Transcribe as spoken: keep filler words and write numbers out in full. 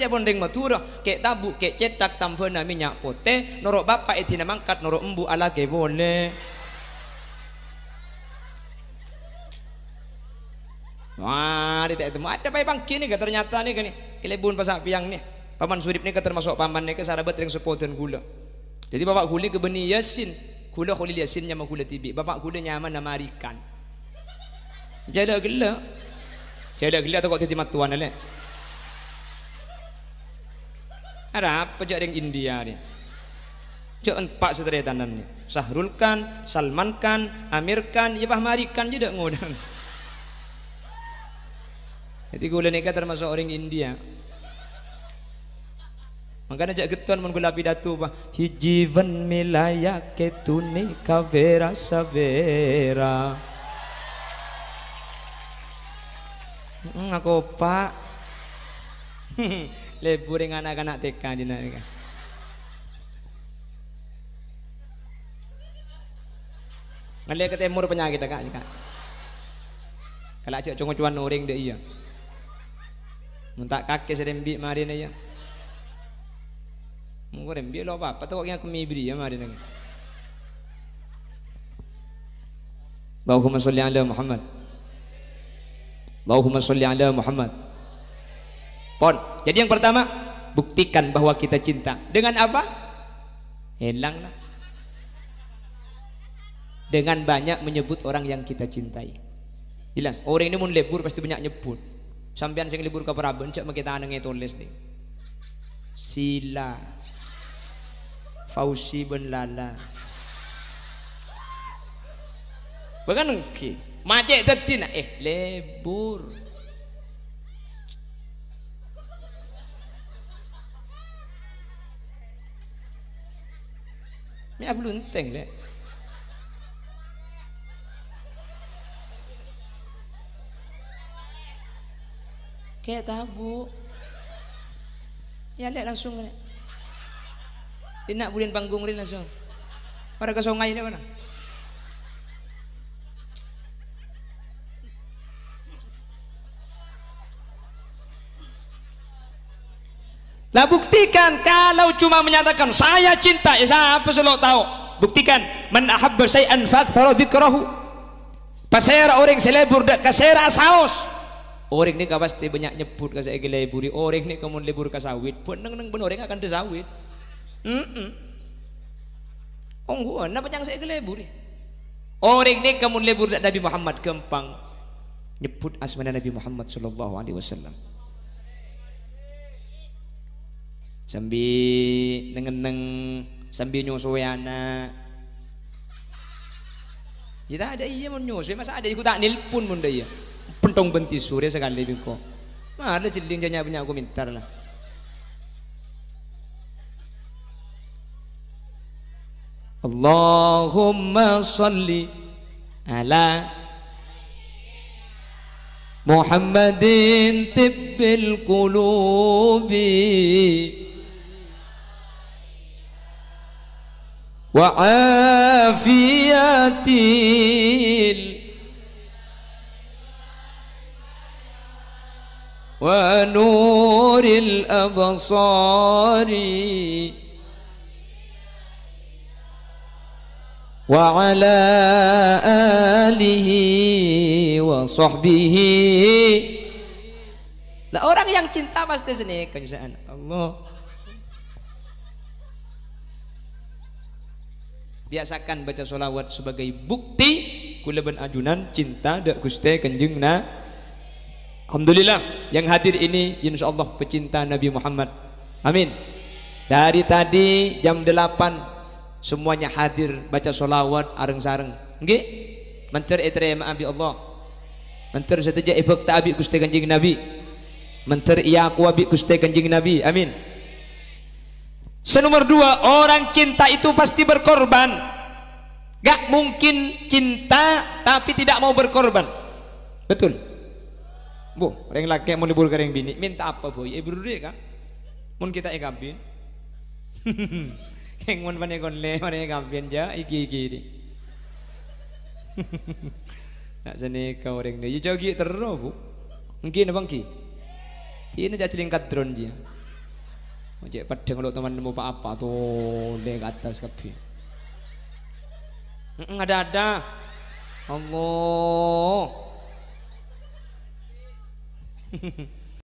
Mon rèng Madhurâ, kè' tabu', kè' cèthak, tambhâna mènnya' potè, noro' bapa' èdina mangkat, noro' embu' alakè polè. Wah, dhi' ta' ètemmo. Ayo, dâpa' èpangghi nèka, ternyata nèka nè. Kalèbun pas sapèyang nè. Paman Surip nèka termasuk paman nèka sarabat rèng seppo dân kaulâ. Dhâddhi bapa' kaulâ nèka bânnè Yasin. Kaulâ Kholil Yasin nyama kaulâ dhibi'. Bapa' kaulâ nyamana Marikan. Jhâ' ghellâ'. Jhâ' ghellâ' tako' dhâddhi mattowana, Lè'. Arapa jhâ' rèng India rèya? Jhâ' empa' sataretanan rèya. Shahrukh Khan, Salman Khan, Aamir Khan, iyâ pas Marikan jhâ' dâ' ngodâ. Dhâddhi kaulâ nèka termasuk orèng India. Mangkana jhâ' ghetton mon kaulâ pidato, Pak. Hijji bân mèlayâ kèdunè ka bârâ-sabârâ. Mm, ako, Pak. Lebur rèng na'-kana' T K dina nèka. Ngallè ka tèmor panyakèt, Kak, Kak. Kala jhâ' co-ngocowan orèng dâ' iyâ. Mon ta' kakè sè rembi' marèna iyâ. Mon rembi' lo apa-apa, tako' kèya kemmè bâriyâ marèna. Allahumma sholli ala Muhammad. Allahumma sholli ala Muhammad. Pon. Jadi yang pertama, buktikan bahwa kita cinta. Dengan apa? Helang lah. Dengan banyak menyebut orang yang kita cintai. Jelas, orèng nè mon lebur pasti bânnya' nyebbhut. Sampèyan sè lebur ka Prabân, jhâ' makè tanangnga ètolès, nè. Sila. Fauzi bân Lala. Bahkan engghi. Macè' dhâddhina, eh, lebur. Mè' abhulunthèng, Lè'. Kè' tabu'. Iyâ, Lè', langsung, Lè'. Dinna' bulin panggung rèn langsung. Para ka songay rèn mana? Lah, buktikan, kalau cuma menyatakan, "Saya cinta," ya, sapa sè lo' tao? Buktikan, "Man ahabba syai'an fa aktsara dzikrahu." Pasèra orèng sè lebur dâ' ka sèra saos? Orèng nèka pasti bânnya' nyebbhut ka sè èkaleburi. Orèng nèka mon lebur ka sawit, bân neng-neng bân orèng akanta sawit. Mm-mm. Ongghuwân, napa ca'na sè èkaleburi? Orèng nèka mon lebur dâ' Nabi Muhammad, ghâmpang nyebbhut asmana Nabi Muhammad sallallahu alaihi wasallam. Sambi neng-enneng, sambi nyosowè ana'. Yâ, ta' adâ' iyâ mon nyosowè, masa adâ' iyâ ghu ta' nelpon mon dâ' iyâ. Pentong bân tisu rè sakalè bi' engko'. Mara jhelling jâ' nya'-bânnya' komentar la. Allahumma shalli ala Muhammadin tibbil qulubi wa afiyatil wa nuril absari wa ala alihi wa sahbihi. Lah, orang yang cinta pasti seneka, insya Allah. Biasakan baca sholawat sebagai bukti kaulâ bân ajunan cinta dâ' Ghustè Kanjeng Na-, Alhamdulillah, yang hadir ini, insya Allah, pecinta Nabi Muhammad. Amin. Dari tadi jam delapan, semuanya hadir baca sholawat areng-sareng. Ngghi? Mandhâr ètarèma'a bi' Allah. Mandhâr sadhâjâ èbhâkta bi' Ghustè Kanjeng Nabi. Mandhâr èakowa bi' Ghustè Kanjeng Nabi. Amin. Sè nomor dua, orang cinta itu pasti berkorban. Gak mungkin cinta tapi tidak mau berkorban. Betul? Bu, rèng lakè' mon lebur ka rèng binè', minta apa, boy? Èbherri', kan? Mon kita èkabin. Kèng mon panèka ollè, marè èkabin, jâ', iki-iki, di. Na' sanèka orèng, yâ, jâ' ghi' terro, Bu. Èngghi napa èngghi? Dinah jâ' jhelling kadron, jiyâ. Cè' peddhâng lo' teman nemmo pa-apa, tolè ka attas kabbhi. Mm-mm, ada-ada. Allah.